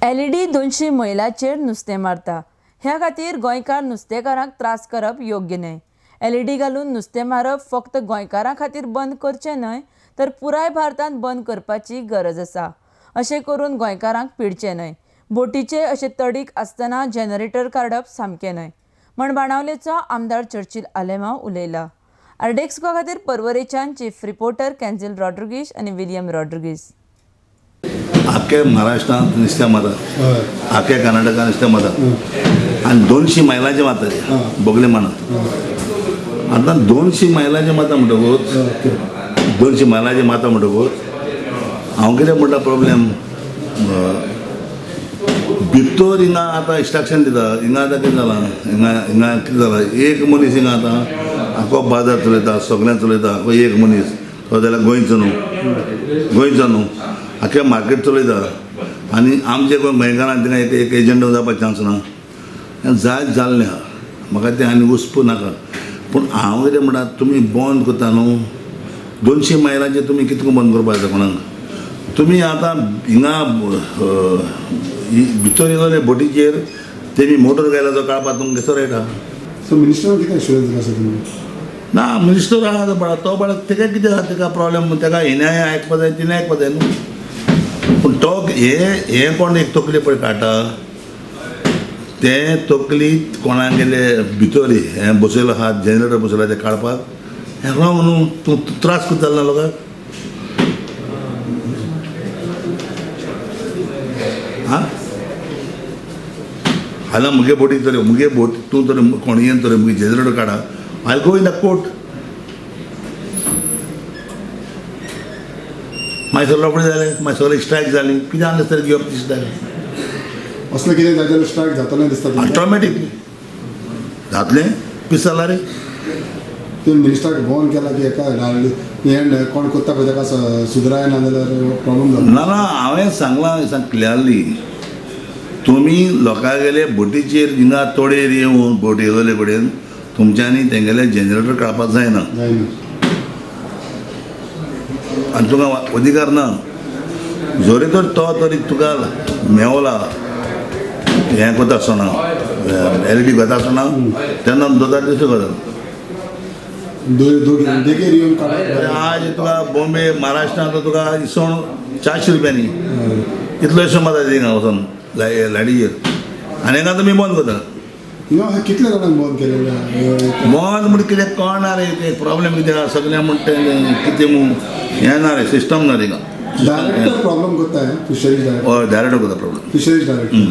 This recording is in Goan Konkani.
एलईडी 200 मैलाचेर नुस्तें मारता. ह्या खातीर गोंयकार नुस्तेकारांक त्रास करप योग्य न्हय. एलईडी घालून नुस्तें मारप फक्त गोंयकारां खातीर बंद करचें न्हय तर पुराय भारतांत बंद करपाची गरज आसा. अशें करून गोंयकारांक पिडचें न्हय. बोटीचे अशें तडीक आसतना जनरेटर काडप सामकें न्हय म्हण बाणावलेचो आमदार चर्चिल आलेमांव उलयला. आरडीएक्स गोवा खातीर पर्वरेच्यान चीफ रिपोर्टर कॅन्झील रॉड्रिगीश आनी विलियम रॉड्रिगीस. आख्या महाराष्ट्रांत नुस्तें मारता, आख्या कर्नाटकांत नुस्तें मारता आनी 200 मैलांचें मारता ते बोगले मानत. आतां 200 मैलांचें मारता म्हणटकूच 200 मैलांचें मारता म्हणटकूच हांव कितें म्हणटा प्रॉब्लेम भितर हिंगा आतां इन्स्ट्रक्शन दिता. हिंगा आतां कितें जालां, हिंगा हिंगा कितें जालां, एक मनीस हिंगा आतां आखो बाजार चलयता, सगळ्यांक चलयता. आखो एक मनीस तो जाल्यार गोंयचो न्हू, गोंयचो न्हू, आख्या मार्केट चलयता. आनी आमचे कोण गोंयकारांक थिंगा एक एक एजंट जावपाक चान्स ना. हें जायत जाल्लें आहा, म्हाका तें आनी वचपू नाका. पूण हांव कितें म्हणटा, तुमी बंद करता न्हू 200 मैलांचेर, तुमी कितको बंद करपाक जाता कोणाक? तुमी आतां हिंगा भितर येयले बोटीचेर तेमी मोटर घायला तो काडपाक तुमकां कसो रायट आहा? सो मिनिस्टरान कितें एश्युरन्स दिला सर तुमकां? ना, मिनिस्टर आहा तो बाळा, तो बाळा तेका कितें आहा, तेका प्रॉब्लेम, तेका हेणे आयकपा जाय, तिणें आयकपा जाय न्हू. पूण तो हें हें कोण एक तकली पळय काडटा, तें तकली कोणागेले भितर हें बसयलो आहा, जनरेटर बसयला तें काडपाक हें रॉंग न्हू. तूं त्रास करता ना लोकांक. आं हांगा मुगे बोटी तरी, मुगे बोट तूं तरी कोणयेन तरी मुगे जनरेटर काडा, I go in the court. मागीर सगळें लफडें जालें, मागीर सगळें स्ट्रायक जाली, कितें आसलें तरी घेवप ती स्ट्रायक. असलें कितें जायत जाल्यार स्ट्रायक जातलें दिसता तुमकां? ऑटोमॅटिकली जातलें, पीस जाला रे. तुमी मिनिस्टराक फोन केला की हेका हें कोण करता पळय ताका सुदरायना जाल्यार प्रॉब्लम जाता? ना ना, हांवें सांगलां सांग क्लियरली, तुमी लोकांगेले बोटीचेर हिंगा तोडेर येवन बोट येयले कडेन तुमच्यांनी तेंगेले जनरेटर काडपाक जायना. जायना. आनी तुका अधिकार ना. जरी तर तो तरी तुका मेवला हें करता आसतना, एलईडी घेता आसतना, तेन्ना दोन दुसरें गजाल. देगेर येवन काडप. आज तुका बॉम्बे महाराष्ट्रांत तुका इसवण 400 रुपयांनी इतलो इसवण मारता थिंगा वचोन लायटीचेर, आनी हांगा तुमी बंद करता. हिंगा कितले जाणांक बंद केलेलें आहा? बंद म्हण कितें कळना रे, ते प्रॉब्लेम कितें आहा सगळें म्हणटा तें कितें म्हूण हें ना रे, सिस्टम ना थिंगा. डायरेक्टर प्रॉब्लम करता हें, फिशरीज डायरेक्टर. हय, डायरेक्टर करता प्रॉब्लेम. Fisheries director.